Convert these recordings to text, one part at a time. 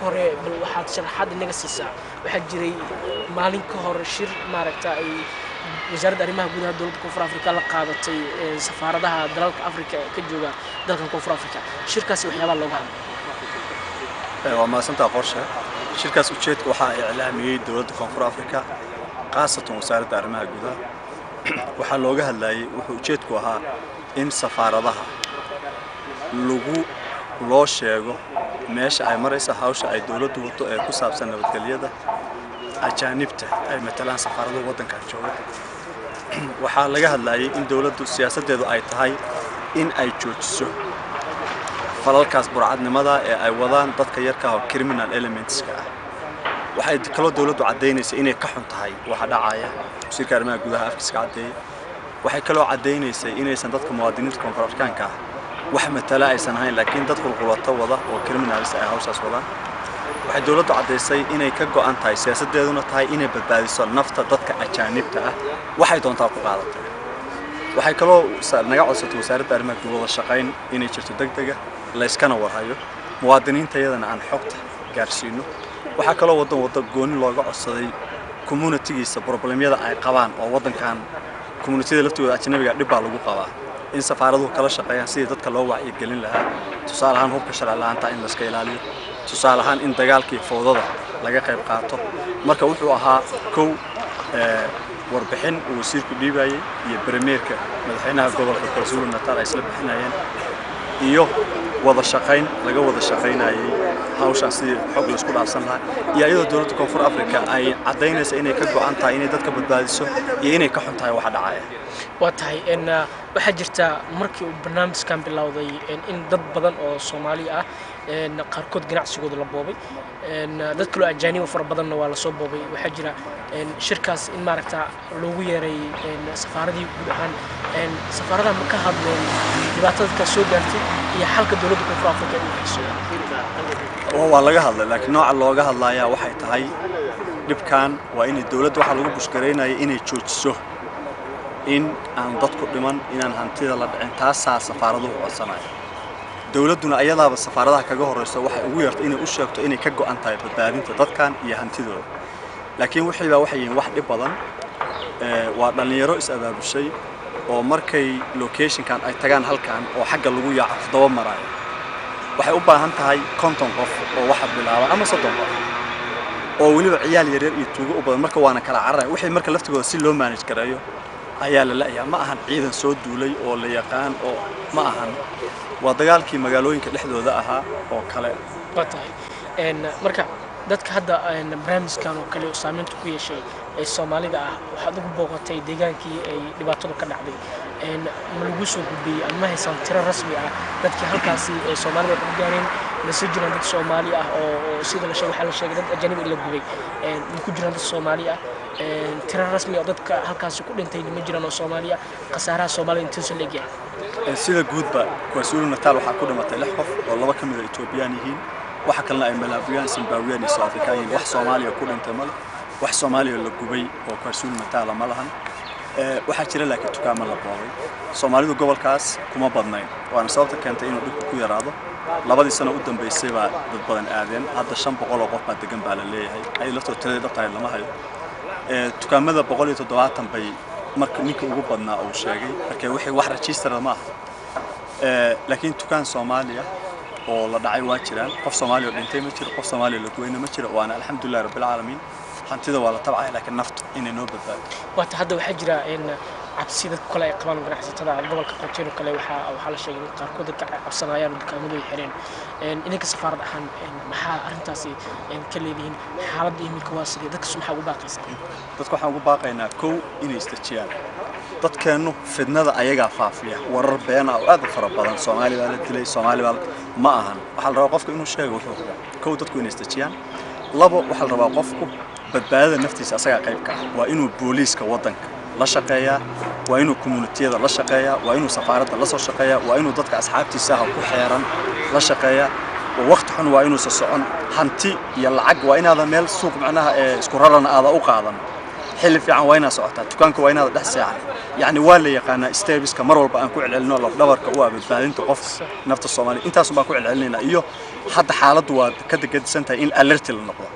Marka hore bal waxaad sharaxaad inaga siisaa, waxaa jiray maalin ka hor shir maaragta ay wasaaradda arrimaha gudaha dowladda Koonfur Afrika la qaadatay safaaradaha dalalka Afrika ka jooga dalkan Koonfur Afrika. Shirkaasi waxyaabaa looga hadlay. Waa mahadsantaa Qorshe. Shirkaas ujeedka waxaa iclaamiyey dowladda Koonfur Afrika, khaasatan wasaaradda arrimaha gudaha. Waxaa looga hadlayay, wuxuu ujeedku ahaa in safaaradaha lagu loo sheego meesha ay maraysa hawsha ay dowladdu wato ee ku saabsan nabadgelyada ajaanibta ay matalaan safaaradaha waddankan jooga. Waxaa laga hadlayay in dowladdu siyaasaddeedu ay tahay in ay joojiso falalkaas burcadnimada ee ay wadaan dadka yarka ah oo criminal elementska ah. Waxay kaloo dowladdu caddaynaysa inay ka xun tahay waxa dhacaya, wasiirka arrimaha gudaha afkiiska caddeeyey. Waxay kaloo caddaynaysay inaysan dadka muwaadiniinta Koonfur Afrikaanka ah wax matala aysan ahayn, laakiin dad qulqulato wada oo criminals ay hawshaas wadaan. Waxay dowladdu caddaysay inay ka go'an tahay, siyaasaddeeduna tahay inay badbaadiso nafta dadka ajaanibta ah, waxay doontaa ku qaadatay. Waxay kaloo naga codsatay wasaaradda arrimaha guud wada shaqayn inay jirto degdega, layskana warhayo, muwaadiniinta iyadana aan xogta gaarsiino. Waxaa kaloo waddan wadda gooni looga codsaday communitygiisa problemyada ay qabaan, oo waddankan communityada laftooda ajnabiga dhib baa lagu qabaa, in safaaraduhu kala shaqeeyaan sidii dadka loo wacyigelin lahaa. Tusaale ahaan, hubka sharci la'aanta in layska ilaaliyo, tusaale ahaan in dagaalkii fowdada laga qayb qaato. Marka wuxuu ahaa kow warbixin uu wasiirku dhiibayay iyo premierka, madaxweynaha gobolka KwaZulu Natal ay isla bixinayeen, iyo wada shaqayn laga wada shaqaynayay hawshaan sidii xog laisku dhaafsan lahaa, iyo iyadoo dowladda Koonfur Afrika ay caddaynaysa inay ka go'an tahay inay dadka badbaadiso iyo inay ka xun tahay waxa dhacaya. Waa tahay. Waxaa jirta markii uu barnaamijkan bilowday in dad badan oo Soomaali ah qaarkood ganacsigooda la boobay, dad kaloo ajaaniba fara badanna waa lasoo boobay. Waxaa jira shirkaas in maaragta loogu yeeray safaaradii guud ahaan. Safaaradaha ma ka hadleen dhibaatada dadkaas soo gaartay iyo xalka dowladda Koonfur Afrika ay u hayso? Waa laga hadlay, laakiin nooca looga hadlayaa waxay tahay dhibkan waa inay dowladda waxaa lagu bushgaraynaya inay joojiso, in aan dadku dhiman, inaan hantida la dhicin. Taasaa safaaraduhu codsanaya. Dowladduna ayadaaba safaaradaha kaga horreyso waxay ugu yeertay inay u sheegto inay ka go'an tahay badbaadinta dadkan iyo hantidooda. Laakiin wixii baa waxay yihiin wax dhib badan. Waa dhallinyaro is abaabushay oo markay locationkan ay tagaan halkan oo xagga lagu yaaco daba maraayo. Waxay u baahan tahay 50 qof oo waxa bilaaba ama 30 qof oo weliba ciyaal yaryar iyo tuugo u badan. Marka waana kala cararaya wixii. Marka laftigooda si loo manage gareeyo ayaa la la'yahay. Ma ahan ciidan soo duulay oo la yaqaan oo ma ahan, waa dagaalkii magaalooyinka dhexdooda ahaa oo kale. Waa tahay. Marka dadka hadda barnaamijkan oo kale saameynta ku yeeshay ee Soomaalida ah, waxaad ugu booqatay deegaankii ay dhibaatadu ka dhacday. Ma lagu soo gudbiyey ama ma haysaan tiro rasmi ah dadkii halkaasi ee Soomaalida wax u gaareen? Mase jiraan dad Soomaali ah oo sida la sheegay, waxaa la sheegay dad ajanabi in la gubay, ma ku jiraan dad Soomaali ah? Tiro rasmi ah dadka halkaasi ku dhintay ma jiraan oo Soomaali ah? Khasaaraha Soomaalida intuusan la egyahay? Sida guudba KwaZulu Natal waxaa ku dhimatay lix qof oo laba ka mid a Etoobiyaan yihiin, waxa kalena ay Malaawiyaan, Zimbabweyaan iyo South African yihiin. Wax Soomaaliya ku dhintay male, wax Soomaaliya la gubay oo KwaZulu Natal ma lahan. Waxaa jira laakiin dukaamo la boobay. Soomaalidu gobolkaas kuma badnayn, waana sababta keentay inuu dhibku ku yaraado. 2dii sano u dambeysay baa dad badan aadeen. Hadda 500 oo qof baa degan baa la leeyahay, ay laftooda tiradii dhabtahay lama hayo. Dukaamada 170 bay marka ninka ugu badnaa uu sheegay. Marka wixii wax register ma aha, laakiin dukaan Soomaaliya oo la dhacay waa jiraan. Qof Soomaaliya oo dhintay ma jiro, qof Soomaaliya la goyna ma jiro, waana alxamdulillahi rabbil caalamiin. Hantida waa la tabcaya, laakiin naftu inay noo badbaado. Waata hadda waxaa jira in cabsi dadka kale ay qabaan ganacsatada gobolka Gauteng oo kale. Waxaa la sheegay in qaarkood dadka ay cabsanayaan oo dukaamadu ay xireen. Idinka safaarad ahaan maxaa arrintaasi ka leedihiin? Xaaladda iminka waa sidee? Dadkas maxaa ugu baaqaysaa? Dadka waxaan ugu baaqaynaa, kow, inay isdejiyaan. Dadkeennu fidnada ayagaa faafiya, warar been ah oo aad u fara badan, Soomaali baa la dilay, Soomaali baa ma ahan. Waxaa la rabaa qofka inuu sheego wuxuu hubo. Kow, dadku inay isdejiyaan. Labo, waxaa la rabaa qofku badbaadada naftiisa asagaa qayb ka ah. Waa inuu booliiska waddanka la shaqeeyaa, waa inuu communitiyada la shaqeeyaa, waa inuu safaaradda la soo shaqeeyaa, waa inuu dadka asxaabtiisa ah ku xeeran la shaqeeyaa. Waqti xun waa inuusa socon. Hanti iyo lacag waa inaadan meel suuq macnaha ee isku rarana aada u qaadan. Xilli fiican waa inaad socotaa, dukaanka waa inaad dhex seexan. Yacni waa la yaqaanaa stebiska mar walba aan ku celcelino, lafdhabarka u ah badbaadinta qofka nafta Soomaaliya. Intaasun baan ku celcelinaynaa iyo Hadda xaaladdu waa ka degadisan tahay in alert la noqdo,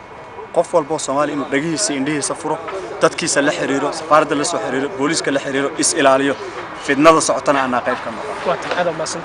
qof walba oo Soomaali inuu dhagihiisa, indhihiisa furo, dadkiisa la xiriiro, safaaradda la soo xiriiro, booliiska la xiriiro, is ilaaliyo, fidnada socotana aanaa qayb ka noqon. Waa tan aad umahadsan.